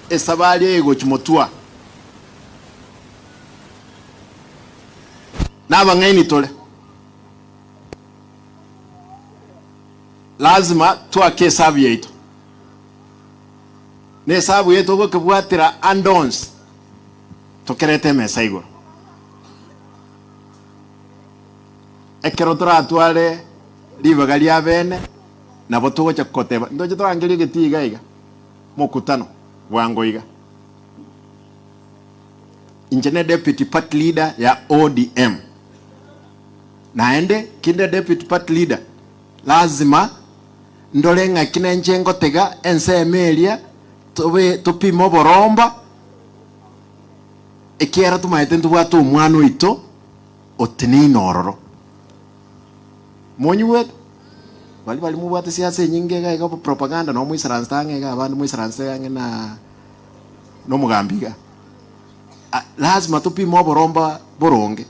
Esabari eye gochia motwa. Nabang'aini tore. Lazima twake esabu yaito. Na esabu eye togokebwatera ande onsi, tokerete emesa igoro. Ekero toratware ribaga ria bene, nabo togocha koteba, ntoche torangerie egetii iga iga, mokutano, bwango iga. Inche ne deputy party leader ya ODM. Naende kinde deputy party leader, lazima ndore ng'aki nenche ngotega ensemo eria tobe topime oboromba, ekiagera tomaete ntobwate omwana oito oteneine ororo. Monyigwete? Baria baria mobwate siasa enyinge iga iga propaganda nabo moisaransete ang'e iga abande moisaransete ang'e na na omogambi iga. Lazima topime oboromba boronge.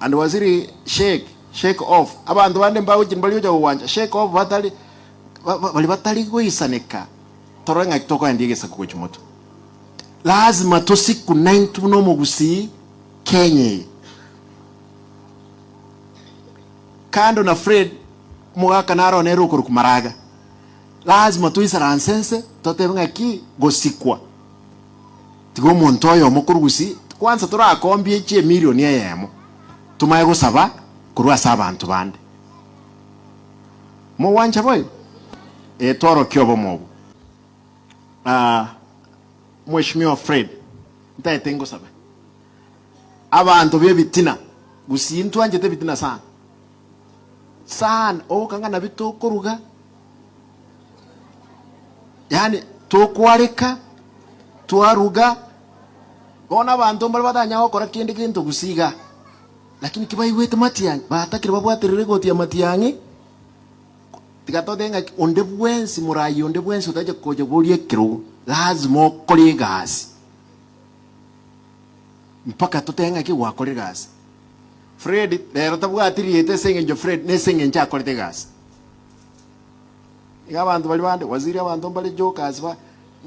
And waziri shake, shake off. Abanto bande mbagochia mbari gocha gogwancha, shake off batari baria batari goisaneka torore ng'aki tokoendia egesaku gochia motwe. Lazima tosikwe naintwe buna omogusii Kenya eye. Kando na Fred omogaka naro nere okorokwa Maraga. Lazima toisaranse nse totebe ng'aki gosikwa. Tiga omonto oyomo korwa gusii kwanza torakombie chiemilioni eyemo tomaye gosaba korwa ase abanto bande. Mogwancha boigo? Ee tworokia obomo obwo. Aah Mweshimiwa Fred ntaete ngosabe. Abanto b'ebitina gusii ntwanchete ebitina sana sana ogokanga nabio tokoruga yaani tokwareka twaruga bono abanto mbare batanya gokora kende gento gusii igaa lakini kibaigwete matiang'i batakire babwaterere egoti ya matiang'i tiga totebe ng'aki onde bwensi morayi onde bwensi otache kocha boria ekerogo lazima okore egasi. Mpaka totebe ng'aki gwakorire egasi. Fred rero tabwati rieta ase eng'encho Fred nese eng'encho akorete egasi. Iga abanto baria bande waziri abanto mbare jokers ba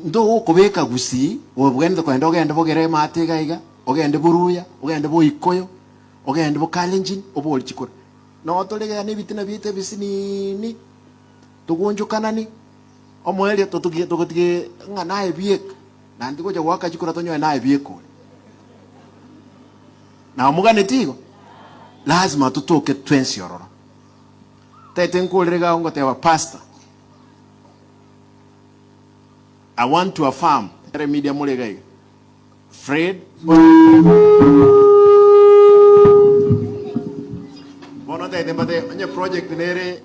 ntogokobeka gusii obwenerete kogenda ogende bogere emate iga iga, ogende boruya, ogende boikoyo, ogende bokalenjin obori chikura. Noo tore iga na ebitina biaito ebisinini, togoonchokanani, omoerio totogie togotige ng'a naye bieka. Naende tigocha goaka chikura tonyoe naye biekore. Na omoganeti igo, lazima totoke twensi ororo. Tete nkorere iga ngoteba pastor, I want to affirm ere media more iga iga, Fred Bono ntagete mbate onye project nere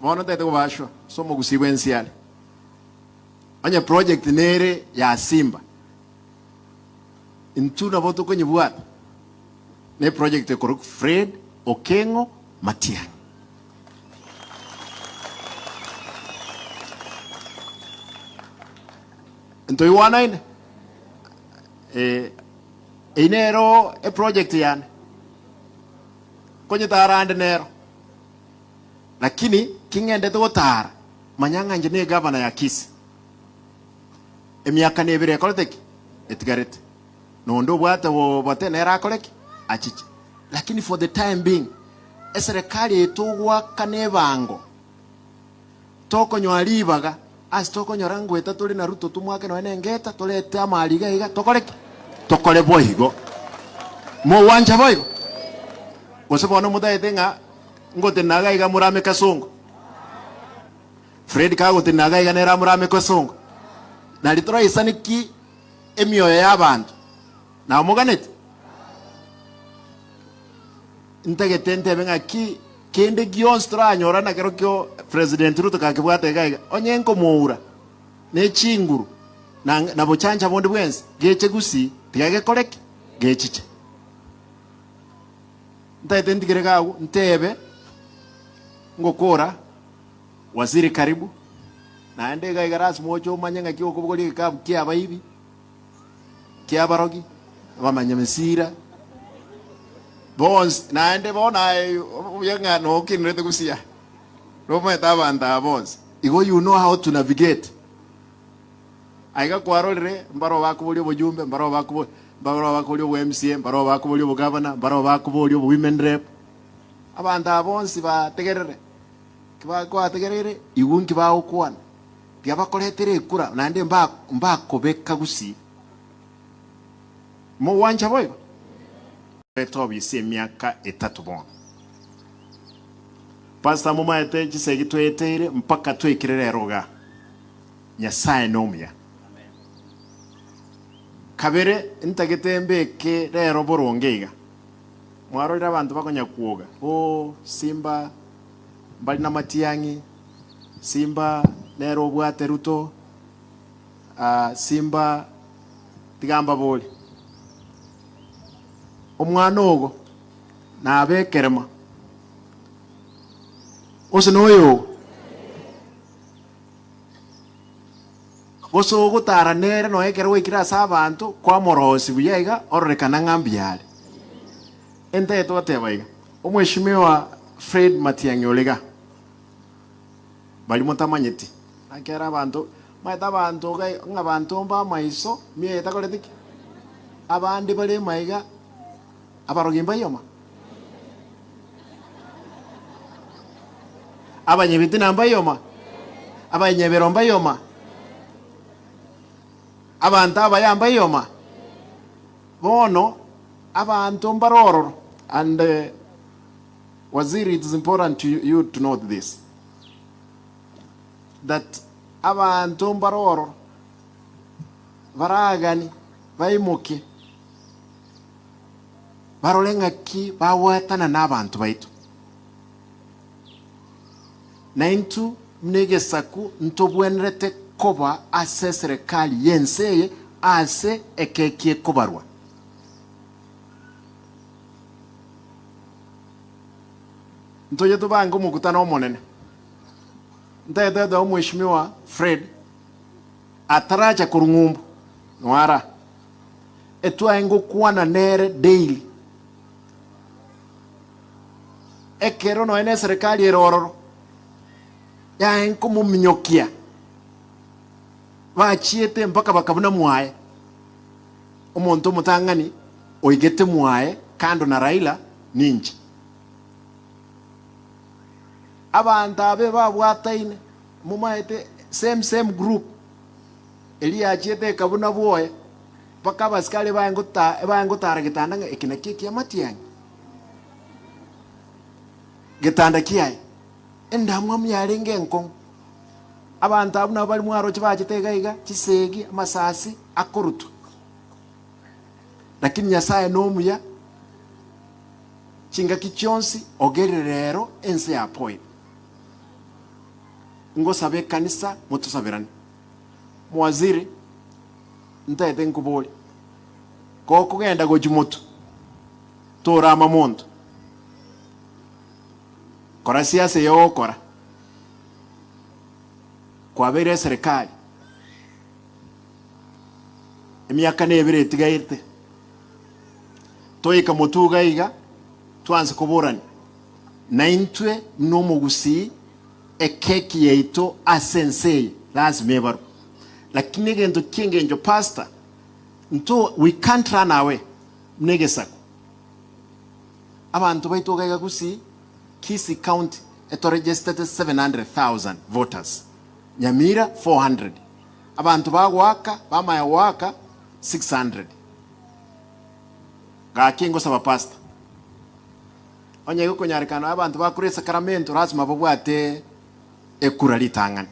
bono ntagete kobashwa ase omogusii bwensi are. Onye project nere ya Simba, intwe nabo tokonyebwata ne project ekorokwa Fred Okengo Matiang'i. Ntoigwanaine? Eh, eyio nero eproject yane, konyetara ande nero, lakini king'endete gotara Manya ng'a inche negavana ya Kisii. Emiaka nebere ekorete ki? Etigarete. Na onde obwate obote nere akore ki? Achiche. Lakini for the time being, eserekari eye togoakana ebango, tokonyora ribaga ase tokonyora ngoeta tore na Ruto tomwake nonya na engeta, torete amari iga iga, tokore ki? Tokore boigo. Mogwancha boigo? Gose bono motagete ng'a ngotenena iga iga morame Kasongo? Fred kagotenena iga iga nere amorame Kasongo? Nari toraisane ki emioyo y'abanto? Namoganeti? Ntagete ntebe ng'aki kende gionsi toranyora nakerokio President Ruto kakebwate iga iga, onye nkomoura ne chinguru na na bochancha bonde bwensi, geche gusii tiga gekore ki? Gechiche. Ntagete ntigere iga agwo ntebe ngokora Waziri karibu, naende iga iga lasima oche omanye ng'aki okobogoria egekabu kia abaibi, kia abarogi, abamanyamesira, bonsi naende bono aye obuya ng'a nokinerete gusii nomanyete abanto aba bonsi. Igo you know how to navigate. Aiga kwarorire, mbaroo bakoboria obojumbe, mbaroo bakobo mbaroo bakoboria obo MCA, mbaroo bakoboria obogavana, mbaroo bakoboria obo women rep. Abanto aba bonsi bategerere, ki kwategereire, igwe nki bagokwana. Tiga bakoretere ekura, naende mba mbakobeka gusii. Mogwancha boigo? Reta obisi emiaka etato bono. Pastor momaete chisegi tweteire mpaka twaikire rero igaa. Nyasae nomuya. Kabere ntagete mbeke rero boronge iga. Mwarorire abanto bakonya kwoga, oh Simba mbari namatiang'i, Simba nere obwate Ruto, ah Simba tiga mbabore. Omwana ogo nabe ekerema, gose noyo ogo? Gose ogotara nere nonya ekero gwaikire ase abanto, kwamorosia buya iga, ororekana ng'a mbuya are. Entagete goteba iga, Omweshimiwa Fred Matiang'i ore iga, baria motamanyeti, naki ere abanto, omanyete abanto iga ng'a abanto mba amaiso, mioyo etakoreti ki? Abande bare maiga, abarogi mbayoma. Abanyebitina mbayoma, abanyebero mbayoma, abanto abaya mbayoma. Bono abanto mbare ororo. And Waziri it is important to you to note this, that abanto mbare ororo baragani baimoke barore ng'aki bagwetana nabanto baito. Naintwe buna egesaku ntobwenerete koba ase eserekari y'ense eye ase ekeki ekobarwa. Ntoche tobange omokutano omonene. Ntagete goteba Omweshimiwa Fred ataracha korwa ng'umbu, noara, etwaye ngokwana nere daily. Ekero nonya neserekari ere ororo, yaye nkomominyokia, bachiete mpaka bakabuna mwaye. Omonto omotang'ani oigete mwaye kando na Raila ninche. Abanto abe babwataine, momaete same same group eria yachiete ekabuna bwoye, mpaka abasikari baye ngotara getanda ng'a eke nakio ekiamatiang'i. Getanda kiaye, endamwamu yarenge enkong'u. Abanto abwo nabo baria mwaroche bachete iga iga, chisegi, amasasi akorutwa. Lakini Nyasaye nomuya, chingaki chionsi ogerire rero ense yapoire. Ngosabe ekanisa motosaberane. Mwaziri, ntaete nkoborie, gokogenda gochia motwe, torama monto. Kora siasa eye ogokora, kwabeire eserekari emiaka na ebere etigaete, toika motwe iga iga twanse koborania naintwe buna omogusii ekeki yaito ase ense eye lazima ebarwe. Lakini egento ki'engencho pastor, nto we can't run away buna egesaku. Abanto baito iga iga Gusii, Kisii County etoregisterete 700,000 voters, Nyamira 400, abanto bagoaka bamanya goaka 600. Gaki ngosaba pastor, onye gekonyarekana abanto bakure esakaramento lasima babwate ekura ritang'ani.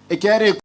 Ekiagera.